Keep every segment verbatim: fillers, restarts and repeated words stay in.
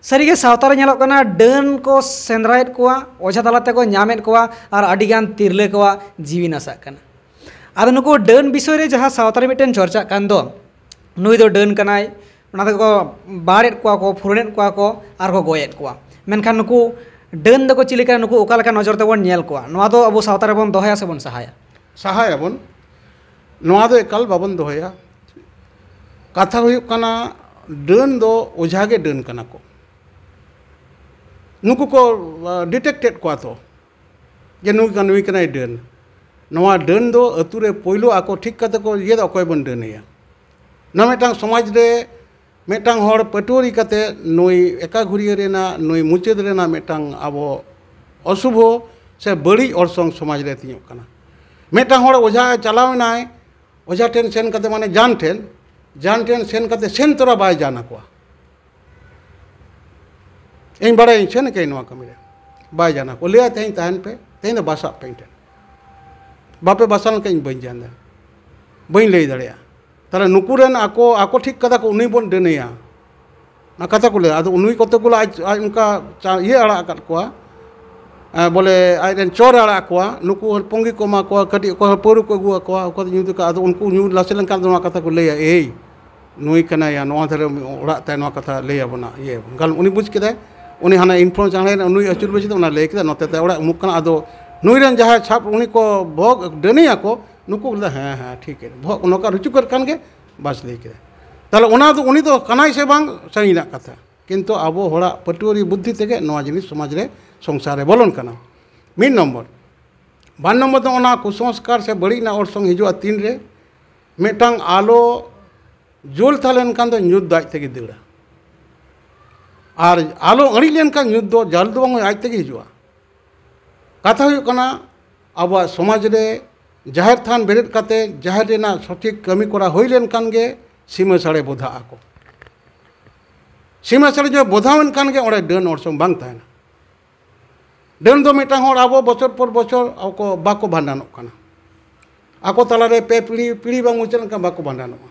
ᱥᱟᱹᱨᱤᱜᱮ ᱥᱟᱶᱛᱟ ᱨᱮ ᱧᱮᱞᱚᱜ ᱠᱟᱱᱟ, ᱰᱟᱹᱱ ᱠᱚ ᱥᱮᱸᱫᱽᱨᱟᱭᱮᱫ ᱠᱚᱣᱟ, ᱚᱡᱷᱟ ᱛᱟᱞᱟ ᱛᱮᱠᱚ ᱧᱟᱢᱮᱫ ᱠᱚᱣᱟ, ᱟᱨ ᱟᱹᱰᱤᱜᱟᱱ ᱛᱤᱨᱞᱟᱹ ᱠᱚᱣᱟᱜ ᱡᱤᱣᱤ ᱱᱟᱥᱟᱜ ᱠᱟᱱᱟ᱾ ᱟᱫᱚ ᱱᱩᱠᱩ ᱰᱟᱹᱱ ᱵᱤᱥᱚᱭ ᱨᱮ ᱡᱟᱦᱟᱸ ᱥᱟᱶᱛᱟ ᱨᱮ ᱢᱤᱫᱴᱮᱱ ᱪᱚᱨᱪᱟᱜ ᱠᱟᱱ ᱫᱚ, ᱱᱩᱭ ᱫᱚ ᱰᱟᱹᱱ ᱠᱟᱱᱟᱭ, ᱚᱱᱟ ᱛᱮᱠᱚ ᱵᱟᱲᱮᱫ ᱠᱚᱣᱟ ᱠᱚ, ᱯᱷᱩᱨᱟᱹᱱᱮᱫ ᱠᱚᱣᱟ ᱠᱚ, ᱟᱨ ᱠᱚ ᱜᱚᱡᱮᱫ ᱠᱚᱣᱟ᱾ ᱢᱮᱱᱠᱷᱟᱱ ᱱᱩᱠᱩ ᱰᱟᱹᱱ ᱫᱚᱠᱚ ᱪᱤᱞᱤ ᱠᱟᱱᱟ, ᱱᱩᱠᱩ ᱚᱠᱟ ᱞᱮᱠᱟ ᱱᱚᱡᱚᱨ ᱛᱮᱵᱚᱱ ᱧᱮᱞ ᱠᱚᱣᱟ, ᱱᱚᱣᱟ ᱫᱚ ᱟᱵᱚ ᱥᱟᱶᱛᱟ ᱨᱮᱵᱚᱱ ᱫᱚᱦᱚᱭᱟ ᱥᱮᱵᱚᱱ ᱥᱟᱦᱟᱭᱟ? ᱥᱟᱦᱟᱭᱟᱵᱚᱱ, ᱱᱚᱣᱟ ᱫᱚ ᱮᱠᱟᱞ ᱵᱟᱵᱚᱱ ᱫᱚᱦᱚᱭᱟ᱾ ᱠᱟᱛᱷᱟ ᱦᱩᱭᱩᱜ ᱠᱟᱱᱟ, ᱰᱟᱹᱱ ᱫᱚ ᱚᱡᱷᱟ ᱜᱮ ᱰᱟᱹᱱ ᱠᱟᱱᱟ ᱠᱚ᱾ ᱱᱩᱠᱩ ᱠᱚ ᱰᱤᱴᱮᱠᱴᱮᱰ ᱠᱚᱣᱟ ᱛᱚ, ᱡᱮ ᱱᱩᱭ ᱠᱟᱱ-, ᱱᱩᱭ ᱠᱟᱱᱟᱭ ᱰᱟᱹᱱ᱾ ᱱᱚᱣᱟ ᱰᱟᱹᱱ ᱫᱚ ᱟᱹᱛᱩ ᱨᱮ ᱯᱳᱭᱞᱳ ᱟᱠᱚ ᱴᱷᱤᱠ ᱠᱟᱛᱮ ᱠᱚ ᱤᱭᱟᱹ ᱫᱚ ᱚᱠᱚᱭ ᱵᱚᱱ ᱰᱟᱹᱱᱮᱭᱟ᱾ ᱱᱚᱣᱟ ᱢᱤᱫᱴᱟᱝ ᱥᱚᱢᱟᱡᱽ ᱨᱮ ᱢᱤᱫᱴᱟᱝ ᱦᱚᱲ ᱯᱟᱹᱴᱣᱟᱹᱨᱤ ᱠᱟᱛᱮ ᱱᱩᱭ ᱮᱠᱟᱜᱷᱩᱨᱤᱭᱟᱹ ᱨᱮᱱᱟᱜ, ᱱᱩᱭ ᱢᱩᱪᱟᱹᱫ ᱨᱮᱱᱟᱜ ᱢᱤᱫᱴᱟᱝ ᱟᱵᱚ ᱚᱥᱩᱵᱷᱚ ᱥᱮ ᱵᱟᱹᱲᱤᱡ ᱚᱨᱥᱚᱝ ᱥᱚᱢᱟᱡᱽ ᱨᱮ ᱛᱤᱧᱚᱜ ᱠᱟᱱᱟ᱾ ᱢᱤᱫᱴᱟᱝ ᱦᱚᱲ ᱚᱡᱷᱟ ᱪᱟᱞᱟᱣ ᱮᱱᱟᱭ, ᱚᱡᱷᱟ ᱴᱷᱮᱱ ᱥᱮᱱ ᱠᱟᱛᱮ, ᱢᱟᱱᱮ ᱡᱟᱱ ᱴᱷᱮᱱ, ᱡᱟᱱ ᱴᱷᱮᱱ ᱥᱮᱱ ᱠᱟᱛᱮ ᱥᱮᱱ ᱛᱚᱨᱟ ᱵᱟᱭ ᱡᱟᱱ ᱟᱠᱚᱣᱟ᱾ ᱤᱧ ᱵᱟᱲᱟᱭᱟᱹᱧ, ᱥᱮᱱ ᱠᱟᱹᱧ ᱱᱚᱣᱟ ᱠᱟᱹᱢᱤ ᱨᱮ, ᱵᱟᱭ ᱡᱟᱱ ᱟᱠᱚ᱾ ᱞᱟᱹᱭᱟ, "ᱛᱮᱦᱮᱧ ᱛᱟᱦᱮᱱ ᱯᱮ, ᱛᱮᱦᱮᱧ ᱫᱚ ᱵᱟᱥᱟᱜ ᱯᱮ ᱤᱧ ᱴᱷᱮᱱ, ᱵᱟᱯᱮ ᱵᱟᱥᱟ ᱞᱮᱱᱠᱷᱟᱱ ᱤᱧ ᱵᱟᱹᱧ ᱡᱟᱱ ᱫᱟᱲᱮᱭᱟᱜᱼᱟ, ᱵᱟᱹᱧ ᱞᱟᱹᱭ ᱫᱟᱲᱮᱭᱟᱜᱼᱟ᱾" ᱛᱟᱦᱞᱮ ᱱᱩᱠᱩ ᱨᱮᱱ ᱟᱠᱚ, ᱟᱠᱚ ᱴᱷᱤᱠ ᱠᱟᱫᱟ ᱠᱚ, ᱩᱱᱤ ᱵᱚᱱ ᱰᱟᱹᱱᱮᱭᱟ, ᱚᱱᱟ ᱠᱟᱛᱷᱟ ᱠᱚ ᱞᱟᱹᱭᱟ᱾ ᱟᱫᱚ ᱩᱱᱩᱭ ᱠᱚᱛᱮ ᱜᱩᱞᱟ ᱟᱡ, ᱟᱡ ᱚᱱᱠᱟ ᱪᱟ-, ᱤᱭᱟᱹ ᱟᱲᱟᱜ ᱟᱠᱟᱫ ᱠᱚᱣᱟ, ᱮ, ᱵᱚᱞᱮ ᱟᱡ ᱨᱮᱱ ᱪᱚᱨ ᱮ ᱟᱲᱟᱜ ᱠᱚᱣᱟ, ᱱᱩᱠᱩ ᱯᱩᱸᱜᱤ ᱠᱚ ᱮᱢᱟ ᱠᱚᱣᱟ, ᱠᱟᱹᱴᱤᱡ ᱚᱠᱚᱭ ᱯᱟᱹᱣᱨᱟᱹ ᱠᱚ ᱟᱹᱜᱩ ᱟᱠᱚᱣᱟ, ᱚᱠᱚᱭ ᱫᱚ ᱧᱩ ᱛᱮᱠᱚ, ᱟᱫᱚ ᱩᱱᱠᱩ ᱧᱩ ᱱᱟᱥᱮ ᱞᱮᱱᱠᱷᱟᱱ ᱫᱚ ᱱᱚᱣᱟ ᱠᱟᱛᱷᱟ ᱠᱚ ᱞᱟᱹᱭᱟ, "ᱮᱭ, ᱱᱩᱭ ᱠᱟᱱᱟᱭᱟ, ᱱᱚᱣᱟ ᱫᱷᱟᱨᱮ ᱚᱲᱟᱜ ᱛᱟᱭ, ᱱᱚᱣᱟ ᱠᱟᱛᱷᱟ ᱞᱟᱹᱭ ᱟᱵᱚᱱᱟ, ᱤᱭᱟᱹ ᱟᱵᱚᱱ᱾" ᱜᱟᱞ ᱩᱱᱤ ᱵᱩᱡᱽ ᱠᱮᱫᱟᱭ, ᱩᱱᱤ ᱦᱟᱱᱟ ᱤᱱᱯᱷᱨᱚᱱᱴ ᱪᱟᱬᱮ ᱨᱮ ᱩᱱᱤ ᱟᱹᱪᱩᱨ ᱵᱟᱹᱪᱩᱨ ᱚᱱᱟ ᱞᱟᱹᱭ ᱠᱮᱫᱟ, "ᱱᱚᱛᱮ ᱛᱟᱭ ᱚᱲᱟᱜ ᱩᱢᱩᱠ ᱠᱟᱱᱟ᱾" ᱟᱫᱚ ᱱᱩᱭ ᱨᱮᱱ ᱡᱟᱦᱟᱸᱭ ᱥᱟᱵ ᱩᱱᱤ ᱠᱚ ᱵᱚᱦᱚᱜ ᱰᱟᱹᱱᱤᱭᱟᱠᱚ, ᱱᱩᱠᱩ ᱠᱚ ᱞᱟᱹᱭᱫᱟ, "ᱦᱮᱸ, ᱦᱮᱸ, ᱴᱷᱤᱠ ᱜᱮ, ᱵᱚᱦᱚᱜ ᱱᱚᱝᱠᱟ ᱨᱩᱪᱩ ᱠᱮᱫ ᱠᱷᱟᱱ ᱜᱮ ᱵᱟᱥ ᱞᱟᱹᱭ ᱠᱮᱫᱟ᱾" ᱛᱟᱦᱞᱮ ᱚᱱᱟ ᱫᱚ ᱩᱱᱤ ᱫᱚ ᱠᱟᱱᱟᱭ ᱥᱮ ᱵᱟᱝ, ᱥᱟᱺᱜᱤᱧ ᱨᱮᱱᱟᱜ ᱠᱟᱛᱷᱟ, ᱠᱤᱱᱛᱩ ᱟᱵᱚ ᱦᱚᱲᱟᱜ ᱯᱟᱹᱴᱣᱟᱹᱨᱤ ᱵᱩᱫᱽᱫᱷᱤ ᱛᱮᱜᱮ ᱱᱚᱣᱟ ᱡᱤᱱᱤᱥ ᱥᱚᱢᱟᱡᱽ ᱨᱮ, ᱥᱚᱝᱥᱟᱨ ᱨᱮ ᱵᱚᱞᱚᱱ ᱠᱟᱱᱟ᱾ ᱢᱤᱫ ᱱᱚᱢᱵᱚᱨ᱾ ᱵᱟᱨ ᱱᱚᱢᱵᱚᱨ ᱫᱚ ᱚᱱᱟ ᱠᱩᱥᱚᱝᱥᱠᱟᱨ ᱥᱮ ᱵᱟᱹᱲᱤᱡ ᱨᱮᱱᱟᱜ ᱚᱨᱥᱚᱝ ᱦᱤᱡᱩᱜᱼᱟ ᱛᱤᱱᱨᱮ ᱢᱤᱫᱴᱟᱝ ᱟᱞᱚ ᱡᱩᱞ ᱛᱟᱦᱮᱸ ᱞᱮᱱᱠᱷᱟᱱ ᱫᱚ ᱧᱩᱛ ᱫᱚ ᱟᱡ ᱛᱮᱜᱮ ᱫᱟᱹᱲᱟ᱾ ᱟᱨ ᱟᱞᱚ ᱟᱹᱬᱤᱡ ᱞᱮᱱᱠᱷᱟᱱ ᱧᱩᱛ ᱫᱚ ᱡᱟᱞ ᱫᱚ ᱵᱟᱝ ᱦᱩᱭᱩᱜᱼᱟ, ᱟᱡ ᱛᱮᱜᱮ ᱦᱤᱡᱩᱜᱼᱟ᱾ ᱠᱟᱛᱷᱟ ᱦᱩᱭᱩᱜ ᱠᱟᱱᱟ, ᱟᱵᱚᱣᱟᱜ ᱥᱚᱢᱟᱡᱽ ᱨᱮ ᱡᱟᱦᱮᱨ ᱛᱷᱟᱱ ᱵᱮᱨᱮᱫ ᱠᱟᱛᱮ ᱡᱟᱦᱮᱨ ᱨᱮᱱᱟᱜ ᱥᱚᱴᱷᱤᱠ ᱠᱟᱹᱢᱤ ᱠᱚᱨᱟ ᱦᱩᱭ ᱞᱮᱱᱠᱷᱟᱱ ᱜᱮ ᱥᱤᱢᱟᱹ ᱥᱟᱲᱮ ᱵᱚᱫᱷᱟᱜ ᱟᱠᱚ᱾ ᱥᱤᱢᱟᱹ ᱥᱟᱲᱮ ᱡᱚ ᱵᱚᱫᱷᱟᱣ ᱮᱱ ᱠᱷᱟᱱ ᱜᱮ ᱚᱸᱰᱮ ᱰᱟᱹᱱ ᱚᱨᱥᱚᱝ ᱵᱟᱝ ᱛᱟᱦᱮᱱᱟ᱾ ᱰᱟᱹᱱ ᱫᱚ ᱢᱤᱫᱴᱟᱝ ᱦᱚᱲ ᱟᱵᱚ ᱵᱚᱪᱷᱚᱨ ᱯᱚᱨ ᱵᱚᱪᱷᱚᱨ ᱟᱠᱚ ᱵᱟᱠᱚ ᱵᱷᱟᱸᱰᱟᱱᱚᱜ ᱠᱟᱱᱟ᱾ ᱟᱠᱚ ᱛᱟᱞᱟᱨᱮ ᱯᱮ ᱯᱤᱲᱦᱤ, ᱯᱤᱲᱦᱤ ᱵᱟᱝ ᱢᱩᱪᱟᱹᱫ ᱞᱮᱱᱠᱷᱟᱱ ᱵᱟᱠᱚ ᱵᱷᱟᱸᱰᱟᱱᱚᱜᱼᱟ᱾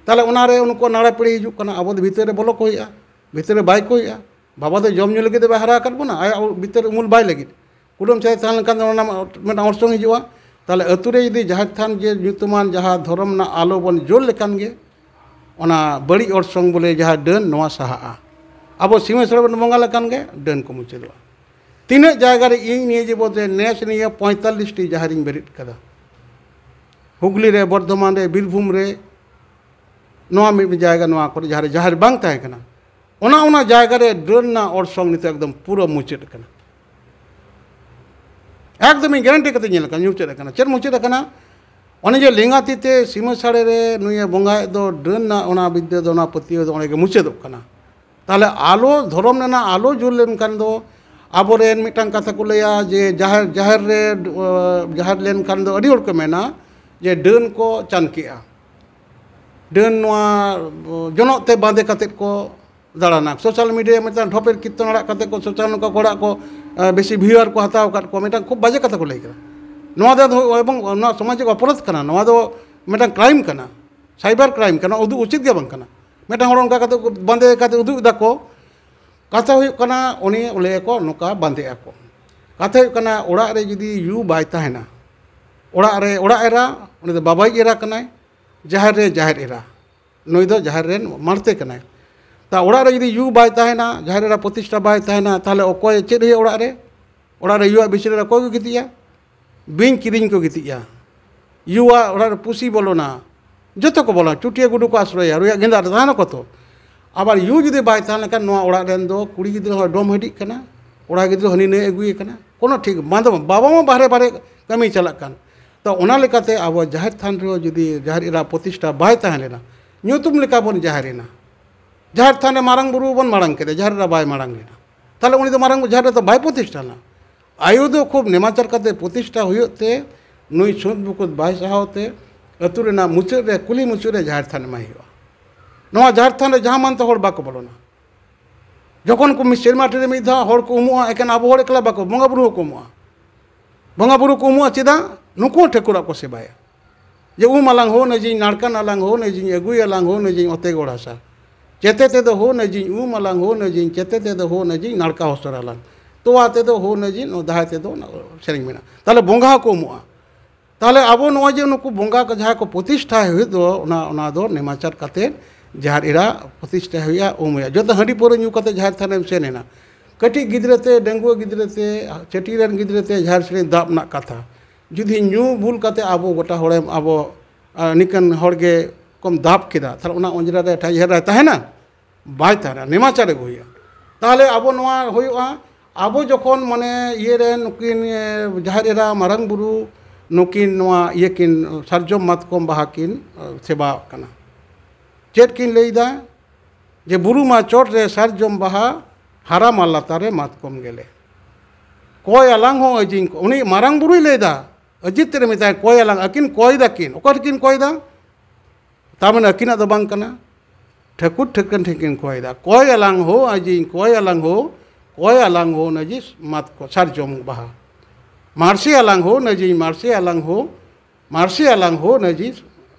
ᱛᱟᱦᱞᱮ ᱚᱱᱟᱨᱮ ᱩᱱᱠᱩ ᱱᱟᱲᱟ ᱯᱤᱲᱦᱤ ᱦᱤᱡᱩᱜ ᱠᱟᱱᱟ, ᱟᱵᱚ ᱫᱚ ᱵᱷᱤᱛᱟᱹᱨ ᱨᱮ ᱵᱚᱞᱚ ᱠᱚ ᱦᱩᱭᱩᱜᱼᱟ᱾ ᱵᱷᱤᱛᱟᱹᱨ ᱨᱮ ᱵᱟᱭ ᱠᱚᱭᱚᱜᱼᱟ᱾ ᱵᱟᱵᱟ ᱫᱚ ᱡᱚᱢ ᱧᱩ ᱞᱟᱹᱜᱤᱫ ᱫᱚ ᱵᱟᱭ ᱦᱟᱨᱟ ᱟᱠᱟᱫ ᱵᱚᱱᱟ, ᱟᱭᱟᱜ ᱵᱷᱤᱛᱟᱹᱨ ᱩᱢᱩᱞ ᱵᱟᱭ ᱞᱟᱹᱜᱤᱫ᱾ ᱠᱩᱰᱟᱹᱢ ᱥᱮᱫ ᱛᱟᱦᱮᱸ ᱞᱮᱱᱠᱷᱟᱱ ᱫᱚ ᱚᱱᱟ ᱢᱤᱫᱴᱟᱝ ᱚᱨᱥᱚᱝ ᱦᱤᱡᱩᱜᱼᱟ᱾ ᱛᱟᱦᱚᱞᱮ ᱟᱹᱛᱩ ᱨᱮ ᱡᱩᱫᱤ ᱡᱟᱦᱮᱨ ᱛᱷᱟᱱ ᱡᱮ ᱧᱩᱛᱩᱢᱟᱱ ᱡᱟᱦᱟᱸ ᱫᱷᱚᱨᱚᱢ ᱨᱮᱱᱟᱜ ᱟᱞᱚ ᱵᱚᱱ ᱡᱳᱨ ᱞᱮᱠᱷᱟᱱ ᱜᱮ ᱚᱱᱟ ᱵᱟᱹᱲᱤᱡ ᱚᱨᱥᱚᱝ ᱵᱚᱞᱮ ᱡᱟᱦᱟᱸ ᱰᱟᱹᱱ, ᱱᱚᱣᱟ ᱥᱟᱦᱟᱜᱼᱟ᱾ ᱟᱵᱚ ᱥᱤᱢᱟᱹ ᱥᱟᱹᱲᱤ ᱵᱚᱱ ᱵᱚᱸᱜᱟ ᱞᱮᱠᱷᱟᱱ ᱜᱮ ᱰᱟᱹᱱ ᱠᱚ ᱢᱩᱪᱟᱹᱫᱚᱜᱼᱟ᱾ ᱛᱤᱱᱟᱹᱜ ᱡᱟᱭᱜᱟ ᱨᱮ ᱤᱧ ᱱᱤᱭᱟᱹ ᱡᱤᱵᱚᱱ ᱨᱮ ᱱᱮᱥ ᱱᱤᱭᱟᱹ ᱯᱚᱸᱭᱛᱟᱞᱞᱤᱥ ᱴᱤ ᱡᱟᱦᱮᱨᱤᱧ ᱵᱮᱨᱮᱫ ᱠᱟᱫᱟ, ᱦᱩᱜᱽᱞᱤ ᱨᱮ, ᱵᱚᱨᱫᱷᱚᱢᱟᱱ ᱨᱮ, ᱵᱤᱨᱵᱷᱩᱢ ᱨᱮ, ᱱᱚᱣᱟ ᱢᱤᱫ ᱢᱤᱫ ᱡᱟᱭᱜᱟ, ᱱᱚᱣᱟ ᱠᱚᱨᱮ ᱡᱟᱦᱟᱸ ᱨᱮ ᱡᱟᱦᱮᱨ ᱵᱟᱝ ᱛᱟᱦᱮᱸ ᱠᱟᱱᱟ, ᱚᱱᱟ ᱚᱱᱟ ᱡᱟᱭᱜᱟ ᱨᱮ ᱰᱟᱹᱱ ᱨᱮᱱᱟᱜ ᱚᱨᱥᱚᱝ ᱱᱤᱛᱚᱜ ᱮᱠᱫᱚᱢ ᱯᱩᱨᱟᱹ ᱢᱩᱪᱟᱹᱫ ᱟᱠᱟᱱᱟ᱾ ᱮᱠᱫᱚᱢ ᱤᱧ ᱜᱮᱨᱮᱱᱴᱤ ᱠᱟᱛᱮ ᱧᱮᱞ ᱟᱠᱟᱱᱟ, ᱢᱩᱪᱟᱹᱫ ᱟᱠᱟᱱᱟ᱾ ᱪᱮᱫ ᱢᱩᱪᱟᱹᱫ ᱟᱠᱟᱱᱟ? ᱚᱱᱮ ᱡᱮ ᱞᱮᱸᱜᱟ ᱛᱤ ᱛᱮ ᱥᱤᱢᱟᱹ ᱥᱟᱹᱲᱮ ᱨᱮ ᱱᱩᱭᱮ ᱵᱚᱸᱜᱟᱭᱮᱫ ᱫᱚ, ᱰᱟᱹᱱ ᱨᱮᱱᱟᱜ ᱚᱱᱟ ᱵᱤᱫᱽᱫᱟᱹ ᱫᱚ, ᱚᱱᱟ ᱯᱟᱹᱛᱭᱟᱹᱣ ᱫᱚ ᱚᱸᱰᱮ ᱜᱮ ᱢᱩᱪᱟᱹᱫᱚᱜ ᱠᱟᱱᱟ᱾ ᱛᱟᱦᱚᱞᱮ ᱟᱞᱚ, ᱫᱷᱚᱨᱚᱢ ᱨᱮᱱᱟᱜ ᱟᱞᱚ ᱡᱳᱨ ᱞᱮᱱᱠᱷᱟᱱ ᱫᱚ, ᱟᱵᱚᱨᱮᱱ ᱢᱤᱫᱴᱟᱝ ᱠᱟᱛᱷᱟ ᱠᱚ ᱞᱟᱹᱭᱟ ᱡᱮ ᱡᱟᱦᱮᱨ, ᱡᱟᱦᱮᱨ ᱨᱮ, ᱡᱟᱦᱮᱨ ᱞᱮᱱᱠᱷᱟᱱ ᱫᱚ ᱟᱹᱰᱤ ᱦᱚᱲ ᱠᱚ ᱢᱮᱱᱟ ᱡᱮ ᱰᱟᱹᱱ ᱠᱚ ᱪᱟᱱᱠᱮᱜᱼᱟ, ᱰᱟᱹᱱ ᱱᱚᱣᱟ ᱡᱚᱱᱚᱜ ᱛᱮ ᱵᱟᱸᱫᱮ ᱠᱟᱛᱮᱫ ᱠᱚ ᱫᱟᱬᱟᱱᱟ᱾ ᱥᱳᱥᱟᱞ ᱢᱤᱰᱤᱭᱟ ᱢᱤᱫᱴᱟᱝ ᱰᱷᱚᱯᱮᱨ ᱠᱤᱨᱛᱚᱱ ᱟᱲᱟᱜ ᱠᱟᱛᱮ ᱠᱚ, ᱥᱳᱥᱟᱞ ᱱᱚᱝᱠᱟ ᱠᱚ ᱟᱲᱟᱜ ᱠᱚ, ᱟᱸ, ᱵᱮᱥᱤ ᱵᱷᱤᱭᱩᱣᱟᱨ ᱠᱚ ᱦᱟᱛᱟᱣ ᱟᱠᱟᱫ ᱠᱚᱣᱟ, ᱢᱤᱫᱴᱟᱝ ᱠᱷᱩᱵ ᱵᱟᱡᱮ ᱠᱟᱛᱷᱟ ᱠᱚ ᱞᱟᱹᱭ ᱠᱟᱫᱟ᱾ ᱱᱚᱣᱟ ᱫᱚ ᱮᱵᱚᱝ ᱱᱚᱣᱟ ᱥᱚᱢᱟᱡᱤᱠ ᱚᱯᱚᱨᱟᱫᱷ ᱠᱟᱱᱟ, ᱱᱚᱣᱟ ᱫᱚ ᱢᱤᱫᱴᱟᱝ ᱠᱨᱟᱭᱤᱢ ᱠᱟᱱᱟ, ᱥᱟᱭᱵᱟᱨ ᱠᱨᱟᱭᱤᱢ ᱠᱟᱱᱟ, ᱩᱫᱩᱜ ᱩᱪᱤᱛ ᱜᱮ ᱵᱟᱝ ᱠᱟᱱᱟ᱾ ᱢᱤᱫᱴᱟᱝ ᱦᱚᱲ ᱚᱱᱠᱟ ᱠᱟᱛᱮ ᱠᱚ ᱵᱟᱸᱫᱮ ᱠᱟᱛᱮ ᱩᱫᱩᱜ ᱮᱫᱟ ᱠᱚ, ᱠᱟᱛᱷᱟ ᱦᱩᱭᱩᱜ ᱠᱟᱱᱟ ᱩᱱᱤ ᱞᱟᱹᱭ ᱟᱠᱚ ᱱᱚᱝᱠᱟ ᱵᱟᱸᱫᱮᱜ ᱟᱠᱚ᱾ ᱠᱟᱛᱷᱟ ᱦᱩᱭᱩᱜ ᱠᱟᱱᱟ ᱚᱲᱟᱜ ᱨᱮ ᱡᱩᱫᱤ ᱭᱩ ᱵᱟᱭ ᱛᱟᱦᱮᱱᱟ, ᱚᱲᱟᱜ ᱨᱮ ᱚᱲᱟᱜ ᱮᱨᱟ, ᱩᱱᱤ ᱫᱚ ᱵᱟᱵᱟᱭᱤᱡ ᱮᱨᱟ ᱠᱟᱱᱟᱭ, ᱡᱟᱦᱮᱨ ᱨᱮ ᱡᱟᱦᱮᱨ ᱮᱨᱟ, ᱱᱩᱭ ᱫᱚ ᱡᱟᱦᱮᱨ ᱨᱮᱱ ᱢᱟᱬᱛᱮ ᱠᱟᱱᱟᱭ᱾ ᱛᱟ ᱚᱲᱟᱜ ᱨᱮ ᱡᱩᱫᱤ ᱭᱩ ᱵᱟᱭ ᱛᱟᱦᱮᱱᱟ, ᱡᱟᱦᱮᱨ ᱮᱨᱟ ᱯᱨᱚᱛᱤᱥᱴᱷᱟ ᱵᱟᱭ ᱛᱟᱦᱮᱱᱟ, ᱛᱟᱦᱚᱞᱮ ᱚᱠᱚᱭ ᱪᱮᱫ ᱦᱩᱭᱩᱜᱼᱟ ᱚᱲᱟᱜ ᱨᱮ? ᱚᱲᱟᱜ ᱨᱮ ᱭᱩᱣᱟᱜ ᱵᱤᱪᱷᱱᱟᱹ ᱨᱮ ᱚᱠᱚᱭ ᱠᱚ ᱜᱤᱛᱤᱡᱼᱟ? ᱵᱤᱧ ᱠᱤᱫᱤᱧ ᱠᱚ ᱜᱤᱛᱤᱡᱼᱟ᱾ ᱭᱩᱣᱟᱜ ᱚᱲᱟᱜ ᱨᱮ ᱯᱩᱥᱤ ᱵᱚᱞᱚᱱᱟ, ᱡᱚᱛᱚ ᱠᱚ ᱵᱚᱞᱚᱱᱟ, ᱪᱩᱴᱤᱭᱟᱹ ᱜᱩᱰᱩ ᱠᱚ ᱟᱥᱨᱚᱭᱟ, ᱨᱩᱭᱟᱜ ᱜᱮᱸᱫᱟᱜ ᱨᱮ ᱛᱟᱦᱮᱱᱟ ᱠᱚ ᱛᱚ᱾ ᱟᱵᱟᱨ ᱭᱩ ᱡᱩᱫᱤ ᱵᱟᱭ ᱛᱟᱦᱮᱸ ᱞᱮᱱᱠᱷᱟᱱ ᱱᱚᱣᱟ ᱚᱲᱟᱜ ᱨᱮᱱ ᱫᱚ ᱠᱩᱲᱤ ᱜᱤᱫᱽᱨᱟᱹ ᱦᱚᱸ ᱰᱚᱢ ᱦᱟᱹᱰᱤᱜ ᱠᱟᱱᱟ, ᱠᱚᱲᱟ ᱜᱤᱫᱽᱨᱟᱹ ᱦᱟᱹᱱᱤ ᱱᱟᱹᱭ ᱟᱹᱜᱩᱭᱮ ᱠᱟᱱᱟ, ᱠᱳᱱᱳ ᱴᱷᱤᱠ ᱵᱟᱝ ᱫᱚ ᱵᱟᱝ᱾ ᱵᱟᱵᱟ ᱢᱟ ᱵᱟᱦᱨᱮ ᱵᱟᱦᱨᱮ ᱠᱟᱹᱢᱤ ᱪᱟᱞᱟᱜ ᱠᱟᱱ᱾ ᱛᱚ ᱚᱱᱟ ᱞᱮᱠᱟᱛᱮ ᱟᱵᱚ ᱡᱟᱦᱮᱨ ᱛᱷᱟᱱ ᱨᱮᱦᱚᱸ ᱡᱩᱫᱤ ᱡᱟᱦᱮᱨ ᱮᱨᱟ ᱯᱨᱚᱛᱤᱥᱴᱷᱟ ᱵᱟᱭ ᱛᱟᱦᱮᱸ ᱞᱮᱱᱟ, ᱧᱩᱛᱩᱢ ᱞᱮᱠᱟ ᱵᱚᱱ ᱡᱟᱦᱮᱨ ᱮᱱᱟ, ᱡᱟᱦᱮᱨ ᱛᱷᱟᱱ ᱨᱮ ᱢᱟᱨᱟᱝ ᱵᱩᱨᱩ ᱵᱚᱱ ᱢᱟᱲᱟᱝ ᱠᱮᱫᱟ, ᱡᱟᱦᱮᱨ ᱮᱨᱟ ᱵᱟᱭ ᱢᱟᱲᱟᱝ ᱞᱮᱱᱟ, ᱛᱟᱦᱚᱞᱮ ᱩᱱᱤ ᱫᱚ ᱢᱟᱨᱟᱝ ᱡᱟᱦᱮᱨ ᱨᱮᱫᱚ ᱵᱟᱭ ᱯᱨᱚᱛᱤᱥᱴᱷᱟᱱᱟ᱾ ᱟᱭᱳ ᱫᱚ ᱠᱷᱩᱵ ᱱᱮᱢᱟᱪᱟᱨ ᱠᱟᱛᱮ ᱯᱨᱚᱛᱤᱥᱴᱷᱟ ᱦᱩᱭᱩᱜ ᱛᱮ ᱱᱩᱭ ᱥᱩᱫ ᱵᱩᱠᱩᱫ ᱵᱟᱭ ᱥᱟᱦᱟᱣ ᱛᱮ ᱟᱹᱛᱩ ᱨᱮᱱᱟᱜ ᱢᱩᱪᱟᱹᱫ ᱨᱮ, ᱠᱩᱞᱦᱤ ᱢᱩᱪᱟᱹᱫ ᱨᱮ ᱡᱟᱦᱮᱨ ᱛᱷᱟᱱ ᱮᱢᱟᱭ ᱦᱩᱭᱩᱜᱼᱟ᱾ ᱱᱚᱣᱟ ᱡᱟᱦᱮᱨ ᱛᱷᱟᱱ ᱨᱮ ᱡᱟᱦᱟᱸ ᱢᱟᱱᱛᱮ ᱦᱚᱲ ᱵᱟᱠᱚ ᱵᱚᱞᱚᱱᱟ᱾ ᱡᱚᱠᱷᱚᱱ ᱠᱚ ᱢᱤᱫ ᱥᱮᱨᱢᱟ ᱨᱮ ᱢᱤᱫ ᱫᱷᱟᱣ ᱦᱚᱲ ᱠᱚ ᱩᱢᱩᱜᱼᱟ, ᱮᱠᱮᱱ ᱟᱵᱚ ᱦᱚᱲ ᱮᱠᱞᱟ ᱵᱟᱠᱚ, ᱵᱚᱸᱜᱟ ᱵᱩᱨᱩ ᱦᱚᱸᱠᱚ ᱩᱢᱩᱜᱼᱟ᱾ ᱵᱚᱸᱜᱟ ᱵᱩᱨᱩ ᱠᱚ ᱩᱢᱩᱜᱼᱟ ᱪᱮᱫᱟᱜ? ᱱᱩᱠᱩ ᱦᱚᱸ ᱴᱷᱟᱹᱠᱩᱨᱟᱜ ᱠᱚ ᱥᱮᱵᱟᱭᱟ᱾ ᱡᱮ ᱩᱢ ᱟᱞᱟᱝ ᱦᱳ, ᱱᱮᱡᱤᱧ ᱱᱟᱲᱠᱟᱱ ᱟᱞᱟᱝ ᱦᱳ, ᱱᱮᱡᱤᱧ ᱟᱹᱜᱩᱭ ᱟᱞᱟᱝ ᱦᱳ, ᱱᱮᱡᱤᱧ ᱚᱛᱮ ᱜᱚᱲ ᱦᱟᱥᱟ᱾ ᱪᱮᱛᱮ ᱛᱮᱫᱚ ᱦᱳ ᱱᱟᱹᱡᱤᱧ ᱩᱢ ᱟᱞᱟᱝ, ᱦᱳ ᱱᱟᱹᱡᱤᱧ ᱪᱮᱛᱮ ᱛᱮᱫᱚ ᱦᱳ ᱱᱟᱹᱡᱤᱧ ᱱᱟᱲᱠᱟ ᱦᱚᱥᱚᱨ ᱟᱞᱟᱝ, ᱛᱚᱣᱟ ᱛᱮᱫᱚ ᱦᱳ ᱱᱟᱹᱡᱤᱧ, ᱱᱚᱣᱟ ᱫᱟᱦᱟᱭ ᱛᱮᱫᱚ ᱚᱱᱟ ᱥᱮᱨᱮᱧ ᱢᱮᱱᱟᱜᱼᱟ᱾ ᱛᱟᱦᱚᱞᱮ ᱵᱚᱸᱜᱟ ᱦᱚᱸᱠᱚ ᱩᱢᱩᱜᱼᱟ᱾ ᱛᱟᱦᱚᱞᱮ ᱟᱵᱚ ᱱᱚᱜᱼᱚᱭ ᱡᱮ ᱱᱩᱠᱩ ᱵᱚᱸᱜᱟ ᱠᱚ ᱡᱟᱦᱟᱸ ᱠᱚ ᱯᱨᱚᱛᱤᱥᱴᱷᱟ ᱦᱩᱭᱩᱜ ᱫᱚ, ᱚᱱᱟ, ᱚᱱᱟ ᱫᱚ ᱱᱮᱢᱟᱪᱟᱨ ᱠᱟᱛᱮ ᱡᱟᱦᱮᱨ ᱮᱨᱟ ᱯᱨᱚᱛᱤᱥᱴᱷᱟ ᱦᱩᱭᱩᱜᱼᱟ, ᱩᱢ ᱦᱩᱭᱩᱜᱼᱟ᱾ ᱡᱚᱛᱚ ᱦᱟᱺᱰᱤ ᱯᱟᱹᱣᱨᱟᱹ ᱧᱩ ᱠᱟᱛᱮ ᱡᱟᱦᱮᱨ ᱛᱷᱟᱱᱮᱢ ᱥᱮᱱ ᱮᱱᱟ, ᱠᱟᱹᱴᱤᱡ ᱜᱤᱫᱽᱨᱟᱹ ᱛᱮ, ᱰᱟᱺᱜᱩᱣᱟᱹ ᱜᱤᱫᱽᱨᱟᱹ ᱛᱮ, ᱪᱟᱹᱴᱤᱡ ᱨᱮᱱ ᱜᱤᱫᱽᱨᱟᱹ ᱛᱮ ᱡᱟᱦᱮᱨ ᱥᱮᱨᱮᱧ ᱫᱟᱵ ᱨᱮᱱᱟᱜ ᱠᱟᱛᱷᱟ, ᱡᱩᱫᱤ ᱧᱩ ᱵᱩᱞ ᱠᱟᱛᱮ ᱟᱵᱚ ᱜᱚᱴᱟ ᱦᱚᱲᱮᱢ, ᱟᱵᱚ, ᱟᱨ ᱱᱤᱠᱟᱹᱱ ᱦᱚᱲ ᱜᱮ ᱠᱚᱢ ᱫᱟᱵ ᱠᱮᱫᱟ, ᱛᱟᱦᱚᱞᱮ ᱚᱱᱟ ᱚᱸᱡᱽᱨᱟ ᱨᱮ ᱴᱷᱟᱹᱭ ᱡᱟᱦᱮᱨ ᱨᱮ ᱛᱟᱦᱮᱱᱟ? ᱵᱟᱭ ᱛᱟᱦᱮᱱᱟ, ᱱᱮᱢᱟᱪᱟᱨ ᱟᱹᱜᱩ ᱦᱩᱭᱩᱜᱼᱟ᱾ ᱛᱟᱦᱚᱞᱮ ᱟᱵᱚ ᱱᱚᱣᱟ ᱦᱩᱭᱩᱜᱼᱟ, ᱟᱵᱚ ᱡᱚᱠᱷᱚᱱ ᱢᱟᱱᱮ ᱤᱭᱟᱹ ᱨᱮ ᱱᱩᱠᱤᱱ, ᱮ, ᱡᱟᱦᱮᱨ ᱮᱨᱟ, ᱢᱟᱨᱟᱝ ᱵᱩᱨᱩ, ᱱᱩᱠᱤᱱ ᱱᱚᱣᱟ ᱤᱭᱟᱹ ᱠᱤᱱ, ᱥᱟᱨᱡᱚᱢ ᱢᱟᱛᱠᱚᱢ ᱵᱟᱦᱟ ᱠᱤᱱ, ᱮ, ᱥᱮᱵᱟᱣᱟᱜ ᱠᱟᱱᱟ᱾ ᱪᱮᱫ ᱠᱤᱱ ᱞᱟᱹᱭᱫᱟ? ᱡᱮ, "ᱵᱩᱨᱩ ᱢᱟ ᱪᱚᱴ ᱨᱮ ᱥᱟᱨᱡᱚᱢ ᱵᱟᱦᱟ, ᱦᱟᱨᱟ ᱢᱟ ᱞᱟᱛᱟᱨ ᱨᱮ ᱢᱟᱛᱠᱚᱢ ᱜᱮᱞᱮ᱾ ᱠᱚᱭ ᱟᱞᱟᱝ ᱦᱚᱸ ᱟᱹᱡᱤᱧ ᱠᱚ", ᱩᱱᱤ ᱢᱟᱨᱟᱝ ᱵᱩᱨᱩᱭ ᱞᱟᱹᱭᱫᱟ, ᱟᱹᱡᱤᱛ ᱨᱮ ᱢᱮᱛᱟᱭ, "ᱠᱚᱭ ᱟᱞᱟᱝ", ᱟᱹᱠᱤᱱ ᱠᱚᱭ ᱫᱟᱠᱤᱱ, ᱚᱠᱟ ᱨᱮᱠᱤᱱ ᱠᱚᱭ ᱫᱟ? ᱛᱟᱨ ᱢᱟᱱᱮ ᱟᱹᱠᱤᱱᱟᱜ ᱫᱚ ᱵᱟᱝ ᱠᱟᱱᱟ, ᱴᱷᱟᱹᱠᱩᱨ ᱴᱷᱟᱹᱠᱨᱟᱹᱱ ᱴᱷᱮᱱ ᱠᱤᱱ ᱠᱚᱭ ᱫᱟ, "ᱠᱚᱭ ᱟᱞᱟᱝ ᱦᱳ ᱟᱹᱡᱤᱧ, ᱠᱚᱭ ᱟᱞᱟᱝ ᱦᱳ, ᱠᱚᱭ ᱟᱞᱟᱝ ᱦᱳ ᱱᱟᱹᱡᱤ ᱢᱟᱛᱠᱚ ᱥᱟᱨᱡᱚᱢ ᱵᱟᱦᱟ, ᱢᱟᱨᱥᱤ ᱟᱞᱟᱝ ᱦᱳ ᱱᱟᱹᱡᱤᱧ, ᱢᱟᱨᱥᱤ ᱟᱞᱟᱝ ᱦᱳ, ᱢᱟᱨᱥᱤ ᱟᱞᱟᱝ ᱦᱳ ᱱᱟᱹᱡᱤ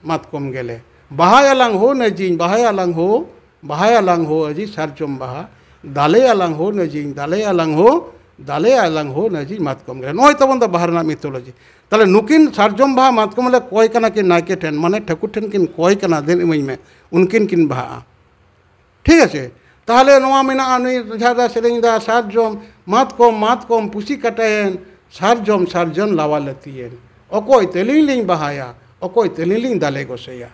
ᱢᱟᱛᱠᱚᱢ ᱜᱮᱞᱮ, ᱵᱟᱦᱟᱭ ᱟᱞᱟᱝ ᱦᱳ ᱱᱟᱹᱡᱤᱧ, ᱵᱟᱦᱟᱭ ᱟᱞᱟᱝ ᱦᱳ, ᱵᱟᱦᱟᱭ ᱟᱞᱟᱝ ᱦᱳ ᱟᱹᱡᱤ ᱥᱟᱨᱡᱚᱢ ᱵᱟᱦᱟ, ᱫᱟᱞᱮ ᱟᱞᱟᱝ ᱦᱳ ᱱᱟᱹᱡᱤᱧ, ᱫᱟᱞᱮ ᱟᱞᱟᱝ ᱦᱳ, ᱫᱟᱞᱮ ᱟᱞᱟᱝ ᱦᱳ ᱱᱟᱹᱡᱤᱧ ᱢᱟᱛᱠᱚᱢ ᱜᱮᱞᱮ᱾" ᱱᱚᱜᱼᱚᱭ ᱛᱟᱵᱚᱱ ᱫᱚ ᱵᱟᱦᱟ ᱨᱮᱱᱟᱜ ᱢᱤᱛᱷᱳᱞᱚᱡᱤ᱾ ᱛᱟᱦᱚᱞᱮ ᱱᱩᱠᱤᱱ ᱥᱟᱨᱡᱚᱢ ᱵᱟᱦᱟ ᱢᱟᱛᱠᱚᱢ ᱞᱮ ᱠᱚᱭ ᱠᱟᱱᱟ ᱠᱤᱱ ᱱᱟᱭᱠᱮ ᱴᱷᱮᱱ, ᱢᱟᱱᱮ ᱴᱷᱟᱹᱠᱩᱨ ᱴᱷᱮᱱ ᱠᱤᱱ ᱠᱚᱭ ᱠᱟᱱᱟ, "ᱫᱮᱱ ᱤᱢᱟᱹᱧ ᱢᱮ", ᱩᱱᱠᱤᱱ ᱠᱤᱱ ᱵᱟᱦᱟᱜᱼᱟ᱾ ᱴᱷᱤᱠ ᱟᱪᱷᱮ? ᱛᱟᱦᱚᱞᱮ ᱱᱚᱣᱟ ᱢᱮᱱᱟᱜᱼᱟ, ᱱᱩᱭ ᱡᱟᱦᱟᱸ ᱫᱟ ᱥᱮᱨᱮᱧ ᱫᱟ, "ᱥᱟᱨᱡᱚᱢ ᱢᱟᱛᱠᱚᱢ, ᱢᱟᱛᱠᱚᱢ ᱯᱩᱥᱤ ᱠᱟᱴᱟᱭᱮᱱ, ᱥᱟᱨᱡᱚᱢ ᱥᱟᱨᱡᱚᱢ ᱞᱟᱣᱟ ᱞᱟᱹᱛᱤᱭᱮᱱ, ᱚᱠᱚᱭ ᱛᱮᱞᱤᱧ ᱞᱤᱧ ᱵᱟᱦᱟᱭᱟ, ᱚᱠᱚᱭ ᱛᱮᱞᱤᱧ ᱞᱤᱧ ᱫᱟᱞᱮ ᱜᱚᱥᱮᱭᱟ?"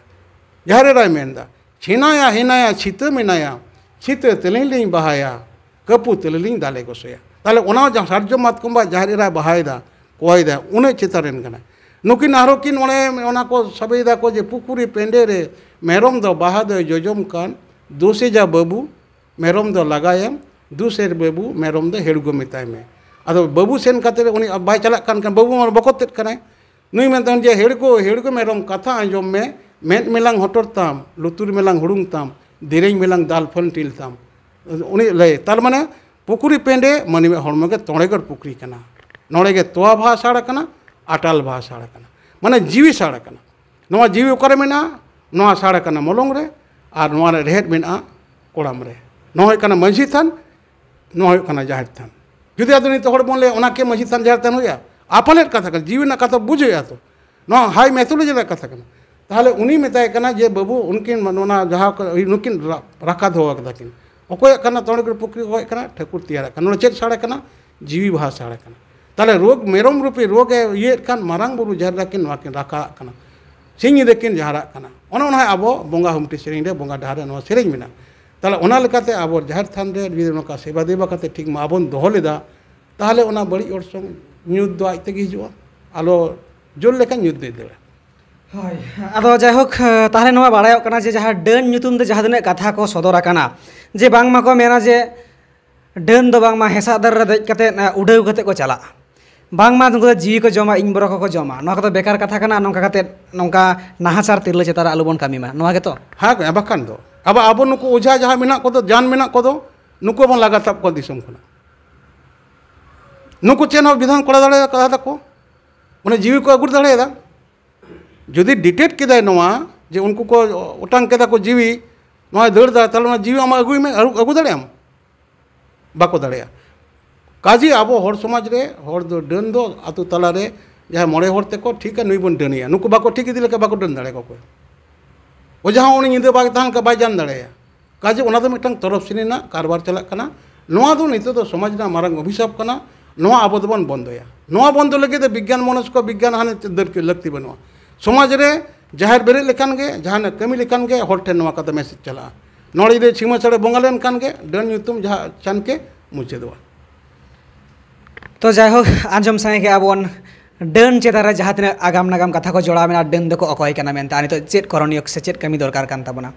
ᱡᱟᱦᱮᱨ ᱮᱨᱟᱭ ᱢᱮᱱᱫᱟ, "ᱪᱷᱮᱱᱟᱭᱟ ᱦᱮᱱᱟᱭᱟ ᱪᱷᱤᱛᱟᱹ ᱢᱮᱱᱟᱭᱟ, ᱪᱷᱤᱛᱟᱹ ᱛᱮᱞᱤᱧ ᱞᱤᱧ ᱵᱟᱦᱟᱭᱟ, ᱠᱟᱹᱯᱩ ᱛᱮᱞᱤᱧ ᱞᱤᱧ ᱫᱟᱞᱮ ᱜᱚᱥᱮᱭᱟ᱾" ᱛᱟᱦᱚᱞᱮ ᱚᱱᱟ ᱡᱟᱦᱟᱸ ᱥᱟᱨᱡᱚᱢ ᱢᱟᱛᱠᱚᱢ ᱵᱟᱦᱟ ᱡᱟᱦᱮᱨ ᱮᱨᱟᱭ ᱵᱟᱦᱟᱭᱮᱫᱟ, ᱠᱚᱭ ᱫᱟ, ᱩᱱᱟᱹᱜ ᱪᱮᱛᱟᱱ ᱨᱮᱱ ᱠᱟᱱᱟᱭ᱾ ᱱᱩᱠᱤᱱ ᱟᱨᱦᱚᱸ ᱠᱤᱱ ᱚᱱᱮ ᱚᱱᱟ ᱠᱚ ᱥᱟᱵᱮᱭᱮᱫᱟ ᱠᱚ ᱡᱮ, "ᱯᱩᱠᱷᱩᱨᱤ ᱯᱮᱸᱰᱮ ᱨᱮ ᱢᱮᱨᱚᱢ ᱫᱚ ᱵᱟᱦᱟ ᱫᱚᱭ ᱡᱚᱡᱚᱢ ᱠᱟᱱ, ᱫᱩᱥᱮᱡᱟ ᱵᱟᱹᱵᱩ ᱢᱮᱨᱚᱢ ᱫᱚ ᱞᱟᱜᱟᱭᱮᱢ, ᱫᱩᱥᱮᱨ ᱵᱟᱹᱵᱩ ᱢᱮᱨᱚᱢ ᱫᱚ ᱦᱮᱲᱜᱚ ᱢᱮᱛᱟᱭ ᱢᱮ᱾" ᱟᱫᱚ ᱵᱟᱹᱵᱩ ᱥᱮᱱ ᱠᱟᱛᱮ ᱩᱱᱤ ᱵᱟᱭ ᱪᱟᱞᱟᱜ ᱠᱟᱱ ᱠᱷᱟᱱ, ᱵᱟᱹᱵᱩ ᱢᱟ ᱵᱚᱠᱚᱛ ᱛᱮᱫ ᱠᱟᱱᱟᱭ, ᱱᱩᱭ ᱢᱮᱱᱛᱟᱭ ᱡᱮ, "ᱦᱮᱲᱜᱚ, ᱦᱮᱲᱜᱚ ᱢᱮᱨᱚᱢ, ᱠᱟᱛᱷᱟ ᱟᱸᱡᱚᱢ ᱢᱮ, ᱢᱮᱫ ᱢᱮᱞᱟᱝ ᱦᱚᱴᱚᱨ ᱛᱟᱢ, ᱞᱩᱛᱩᱨ ᱢᱮᱞᱟᱝ ᱦᱩᱲᱩᱝ ᱛᱟᱢ, ᱫᱮᱨᱮᱧ ᱢᱮᱞᱟᱝ ᱫᱟᱞ ᱯᱷᱟᱹᱱᱴᱤᱞ ᱛᱟᱢ᱾" ᱩᱱᱤ ᱞᱟᱹᱭ, ᱛᱟᱨ ᱢᱟᱱᱮ ᱯᱩᱠᱷᱩᱨᱤ ᱯᱮᱸᱰᱮ ᱢᱟᱹᱱᱢᱤᱭᱟᱜ ᱦᱚᱲᱢᱚ ᱜᱮ ᱛᱚᱲᱮᱜᱚᱲ ᱯᱩᱠᱷᱨᱤ ᱠᱟᱱᱟ᱾ ᱱᱚᱰᱮ ᱜᱮ ᱛᱚᱣᱟ ᱵᱟᱦᱟ ᱥᱟᱲ ᱠᱟᱱᱟ, ᱟᱴᱟᱞ ᱵᱟᱦᱟ ᱥᱟᱲ ᱠᱟᱱᱟ, ᱢᱟᱱᱮ ᱡᱤᱣᱤ ᱥᱟᱲ ᱠᱟᱱᱟ᱾ ᱱᱚᱣᱟ ᱡᱤᱣᱤ ᱚᱠᱟᱨᱮ ᱢᱮᱱᱟᱜᱼᱟ? ᱱᱚᱣᱟ ᱥᱟᱲ ᱠᱟᱱᱟ ᱢᱚᱞᱚᱝ ᱨᱮ, ᱟᱨ ᱱᱚᱣᱟ ᱨᱮ ᱨᱮᱦᱮᱫ ᱢᱮᱱᱟᱜᱼᱟ ᱠᱚᱲᱟᱢ ᱨᱮ᱾ ᱱᱚᱣᱟ ᱦᱩᱭᱩᱜ ᱠᱟᱱᱟ ᱢᱟᱹᱡᱷᱤ ᱛᱷᱟᱱ, ᱱᱚᱣᱟ ᱦᱩᱭᱩᱜ ᱠᱟᱱᱟ ᱡᱟᱦᱮᱨ ᱛᱷᱟᱱ᱾ ᱡᱩᱫᱤ ᱟᱫᱚ ᱱᱤᱛᱚᱜ ᱦᱚᱲ ᱵᱚᱱ ᱞᱟᱹᱭᱟ ᱚᱱᱟ ᱠᱤ ᱢᱟᱹᱡᱷᱤ ᱛᱷᱟᱱ ᱡᱟᱦᱮᱨ ᱛᱷᱟᱱ ᱦᱩᱭᱩᱜᱼᱟ? ᱟᱯᱟᱱᱮᱫ ᱠᱟᱛᱷᱟ ᱠᱟᱱᱟ, ᱡᱤᱣᱤ ᱨᱮᱱᱟᱜ ᱠᱟᱛᱷᱟ ᱵᱩᱡᱽ ᱦᱩᱭᱩᱜᱼᱟ ᱛᱚ᱾ ᱱᱚᱣᱟ ᱦᱟᱭ ᱢᱮᱛᱷᱳᱞᱚᱡᱤ ᱨᱮᱱᱟᱜ ᱠᱟᱛᱷᱟ ᱠᱟᱱᱟ᱾ ᱛᱟᱦᱚᱞᱮ ᱩᱱᱤ ᱢᱮᱛᱟᱭ ᱠᱟᱱᱟ ᱡᱮ, "ᱵᱟᱹᱵᱩ, ᱩᱱᱠᱤᱱ ᱱᱚᱣᱟ ᱡᱟᱦᱟᱸ ᱠᱚ, ᱱᱩᱠᱤᱱ ᱨᱟ-, ᱨᱟᱠᱷᱟ ᱫᱚᱦᱚ ᱟᱠᱟᱫᱟ ᱠᱤᱱ, ᱚᱠᱚᱭᱟᱜ ᱠᱟᱱᱟ ᱛᱚᱲᱮ ᱯᱩᱠᱷᱨᱤ, ᱚᱠᱚᱭᱟᱜ ᱠᱟᱱᱟ ᱴᱷᱟᱹᱠᱩᱨ ᱛᱮᱭᱟᱨᱟᱜ ᱠᱟᱱᱟ, ᱱᱚᱰᱮ ᱪᱮᱫ ᱥᱟᱲᱮ ᱠᱟᱱᱟ? ᱡᱤᱣᱤ ᱵᱟᱦᱟ ᱥᱟᱲᱮ ᱠᱟᱱᱟ᱾" ᱛᱟᱦᱚᱞᱮ ᱨᱳᱜᱽ, ᱢᱮᱨᱚᱢ ᱨᱩᱯᱤ ᱨᱳᱜᱽ ᱮ ᱤᱭᱟᱹᱭᱮᱫ ᱠᱷᱟᱱ ᱢᱟᱨᱟᱝ ᱵᱩᱨᱩ ᱡᱟᱦᱮᱨ ᱨᱮ ᱠᱤᱱ ᱱᱚᱣᱟ ᱠᱤᱱ ᱨᱟᱠᱷᱟᱜ ᱠᱟᱱᱟ, ᱥᱤᱧ ᱧᱤᱫᱟᱹ ᱠᱤᱱ ᱡᱟᱦᱟᱨᱟᱜ ᱠᱟᱱᱟ᱾ ᱚᱱᱮ ᱚᱱᱟ ᱟᱵᱚ ᱵᱚᱸᱜᱟ ᱦᱩᱢᱴᱤ ᱥᱮᱨᱮᱧ ᱨᱮ, ᱵᱚᱸᱜᱟ ᱰᱟᱦᱟᱨ ᱨᱮ ᱱᱚᱣᱟ ᱥᱮᱨᱮᱧ ᱢᱮᱱᱟᱜᱼᱟ᱾ ᱛᱟᱦᱚᱞᱮ ᱚᱱᱟ ᱞᱮᱠᱟᱛᱮ ᱟᱵᱚ ᱡᱟᱦᱮᱨ ᱛᱷᱟᱱ ᱨᱮ ᱡᱩᱫᱤ ᱱᱚᱝᱠᱟ ᱥᱮᱵᱟ ᱫᱮᱵᱟ ᱠᱟᱛᱮ ᱴᱷᱤᱠ ᱢᱟᱵᱚᱱ ᱫᱚᱦᱚ ᱞᱮᱫᱟ, ᱛᱟᱦᱚᱞᱮ ᱚᱱᱟ ᱵᱟᱹᱲᱤᱡ ᱚᱨᱥᱚᱝ ᱧᱩᱛ ᱫᱚ ᱟᱡ ᱛᱮᱜᱮ ᱦᱤᱡᱩᱜᱼᱟ᱾ ᱟᱞᱚ ᱡᱳᱨ ᱞᱮᱠᱷᱟᱱ ᱧᱩᱛ ᱫᱚᱭ ᱫᱟᱹᱲᱟ᱾ ᱦᱳᱭ᱾ ᱟᱫᱚ ᱡᱟᱭᱦᱳᱠ, ᱛᱟᱦᱚᱞᱮ ᱱᱚᱣᱟ ᱵᱟᱲᱟᱭᱚᱜ ᱠᱟᱱᱟ ᱡᱮ ᱡᱟᱦᱟᱸ ᱰᱟᱹᱱ ᱧᱩᱛᱩᱢ ᱛᱮ ᱡᱟᱦᱟᱸ ᱛᱤᱱᱟᱹᱜ ᱠᱟᱛᱷᱟ ᱠᱚ ᱥᱚᱫᱚᱨ ᱟᱠᱟᱱᱟ, ᱡᱮ ᱵᱟᱝᱢᱟ ᱠᱚ ᱢᱮᱱᱟ ᱡᱮ ᱰᱟᱹᱱ ᱫᱚ ᱵᱟᱝᱢᱟ ᱦᱮᱸᱥᱟᱜ ᱫᱟᱨᱮ ᱨᱮ ᱫᱮᱡ ᱠᱟᱛᱮ, ᱮ, ᱩᱰᱟᱹᱣ ᱠᱟᱛᱮ ᱠᱚ ᱪᱟᱞᱟᱜᱼᱟ, ᱵᱟᱝᱢᱟ ᱱᱩᱠᱩ ᱫᱚ ᱡᱤᱣᱤ ᱠᱚ ᱡᱚᱢᱟ, ᱤᱧ ᱵᱚᱨᱚ ᱠᱚᱠᱚ ᱡᱚᱢᱟ, ᱱᱚᱣᱟ ᱠᱚᱫᱚ ᱵᱮᱠᱟᱨ ᱠᱟᱛᱷᱟ ᱠᱟᱱᱟ᱾ ᱱᱚᱝᱠᱟ ᱠᱟᱛᱮ ᱱᱚᱝᱠᱟ ᱱᱟᱦᱟᱪᱟᱨ ᱛᱤᱨᱞᱟᱹ ᱪᱮᱛᱟᱱ ᱨᱮ ᱟᱞᱚᱵᱚᱱ ᱠᱟᱹᱢᱤ ᱢᱟ, ᱱᱚᱣᱟ ᱜᱮᱛᱚ? ᱦᱮᱸ, ᱵᱟᱠᱷᱟᱱ ᱫᱚ ᱟᱵᱚ, ᱟᱵᱚ ᱱᱩᱠᱩ ᱚᱡᱷᱟ ᱡᱟᱦᱟᱸ ᱢᱮᱱᱟᱜ ᱠᱚᱫᱚ, ᱡᱟᱱ ᱢᱮᱱᱟᱜ ᱠᱚᱫᱚ, ᱱᱩᱠᱩ ᱵᱚᱱ ᱞᱟᱜᱟ ᱛᱟᱵ ᱠᱚᱣᱟ ᱫᱤᱥᱚᱢ ᱠᱷᱚᱱᱟᱜ᱾ ᱱᱩᱠᱩ ᱪᱮᱫ ᱦᱚᱸ ᱵᱤᱫᱷᱟᱱ ᱠᱚᱨᱟᱣ ᱫᱟᱲᱮ ᱠᱟᱫᱟ ᱠᱚ, ᱢᱟᱱᱮ ᱡᱤᱣᱤ ᱠᱚ ᱟᱹᱜᱩ ᱫᱟᱲᱮᱭᱟᱫᱟ᱾ ᱡᱩᱫᱤ ᱰᱤᱴᱮᱠᱴ ᱠᱮᱫᱟᱭ ᱱᱚᱣᱟ ᱡᱮ ᱩᱱᱠᱩ ᱠᱚ ᱚᱴᱟᱝ ᱠᱮᱫᱟ ᱠᱚ ᱡᱤᱣᱤ, ᱱᱚᱣᱟᱭ ᱫᱟᱹᱲ ᱫᱟ, ᱛᱟᱦᱚᱞᱮ ᱚᱱᱟ ᱡᱤᱣᱤ ᱟᱢᱟᱜ ᱟᱹᱜᱩᱭ ᱢᱮ, ᱟᱹᱜᱩ, ᱟᱹᱜᱩ ᱫᱟᱲᱮᱭᱟᱜ ᱟᱢ? ᱵᱟᱠᱚ ᱫᱟᱲᱮᱭᱟᱜᱼᱟ᱾ ᱠᱟᱡᱮ ᱟᱵᱚ ᱦᱚᱲ ᱥᱚᱢᱟᱡᱽ ᱨᱮ ᱦᱚᱲ ᱫᱚ ᱰᱟᱹᱱ ᱫᱚ ᱟᱛᱳ ᱛᱟᱞᱟᱨᱮ ᱡᱟᱦᱟᱸᱭ ᱢᱚᱬᱮ ᱦᱚᱲ ᱛᱮᱠᱚ ᱴᱷᱤᱠᱟ, ᱱᱩᱭ ᱵᱚᱱ ᱰᱟᱹᱱᱮᱭᱟ, ᱱᱩᱠᱩ ᱵᱟᱠᱚ ᱴᱷᱤᱠ ᱤᱫᱤ ᱞᱮᱠᱷᱟᱱ ᱵᱟᱠᱚ ᱰᱟᱹᱱ ᱫᱟᱲᱮᱭᱟᱠᱚ ᱚᱠᱚᱭ᱾ ᱚᱡᱷᱟ ᱦᱚᱸ ᱩᱱᱤ ᱧᱤᱫᱟᱹ ᱵᱟᱭ ᱛᱟᱦᱮᱱ ᱠᱷᱟᱱ ᱵᱟᱭ ᱡᱟᱱ ᱫᱟᱲᱮᱭᱟᱭᱟ᱾ ᱠᱟᱡᱮ ᱚᱱᱟ ᱫᱚ ᱢᱤᱫᱴᱟᱝ ᱛᱚᱨᱚᱯ ᱥᱤᱱᱤ ᱨᱮᱱᱟᱜ ᱠᱟᱨᱵᱟᱨ ᱪᱟᱞᱟᱜ ᱠᱟᱱᱟ᱾ ᱱᱚᱣᱟ ᱫᱚ ᱱᱤᱛᱚᱜ ᱫᱚ ᱥᱚᱢᱟᱡᱽ ᱨᱮᱱᱟᱜ ᱢᱟᱨᱟᱝ ᱚᱵᱷᱤᱥᱟᱯ ᱠᱟᱱᱟ᱾ ᱱᱚᱣᱟ ᱟᱵᱚ ᱫᱚᱵᱚᱱ ᱵᱚᱱᱫᱚᱭᱟ᱾ ᱱᱚᱣᱟ ᱵᱚᱱᱫᱚ ᱞᱟᱹᱜᱤᱫ ᱛᱮ ᱵᱤᱜᱽᱜᱟᱱ ᱢᱚᱱᱚᱥᱠᱚ, ᱵᱤᱜᱽᱜᱟᱱ ᱦᱟᱱᱮ ᱫᱟᱹᱲ ᱞᱟᱹᱠᱛᱤ ᱵᱟᱹᱱᱩᱜᱼᱟ᱾ ᱥᱚᱢᱟᱡᱽ ᱨᱮ ᱡᱟᱦᱮᱨ ᱵᱮᱨᱮᱫ ᱞᱮᱠᱷᱟᱱ ᱜᱮ, ᱡᱟᱦᱟᱱᱟᱜ ᱠᱟᱹᱢᱤ ᱞᱮᱠᱷᱟᱱ ᱜᱮ ᱦᱚᱲ ᱴᱷᱮᱱ ᱱᱚᱣᱟ ᱠᱟᱛᱷᱟ ᱢᱮᱥᱮᱡᱽ ᱪᱟᱞᱟᱜᱼᱟ᱾ ᱱᱚᱰᱮ ᱡᱩᱫᱤ ᱥᱤᱢᱟᱹ ᱥᱟᱹᱲᱮ ᱵᱚᱸᱜᱟ ᱞᱮᱱᱠᱷᱟᱱ ᱜᱮ ᱰᱟᱹᱱ ᱧᱩᱛᱩᱢ ᱡᱟᱦᱟᱸ ᱪᱟᱱ ᱜᱮ ᱢᱩᱪᱟᱹᱫᱚᱜᱼᱟ᱾ ᱛᱚ ᱡᱟᱭᱦᱳᱠ, ᱟᱸᱡᱚᱢ ᱥᱟᱸᱜᱮ ᱠᱮᱜᱼᱟ ᱵᱚᱱ ᱰᱟᱹᱱ ᱪᱮᱛᱟᱱ ᱨᱮ ᱡᱟᱦᱟᱸ ᱛᱤᱱᱟᱹᱜ ᱟᱜᱟᱢ ᱱᱟᱜᱟᱢ ᱠᱟᱛᱷᱟ ᱠᱚ ᱡᱚᱲᱟᱣ ᱢᱮᱱᱟᱜᱼᱟ, ᱰᱟᱹᱱ ᱫᱚᱠᱚ ᱚᱠᱚᱭ ᱠᱟᱱᱟ ᱢᱮᱱᱛᱮ, ᱟᱨ ᱱᱤᱛᱚᱜ ᱪᱮᱫ ᱠᱚᱨᱚᱱᱤᱭᱚ ᱥᱮ ᱪᱮᱫ ᱠᱟᱹᱢᱤ ᱫᱚᱨᱠᱟᱨ ᱠᱟᱱ ᱛᱟᱵᱚᱱᱟ᱾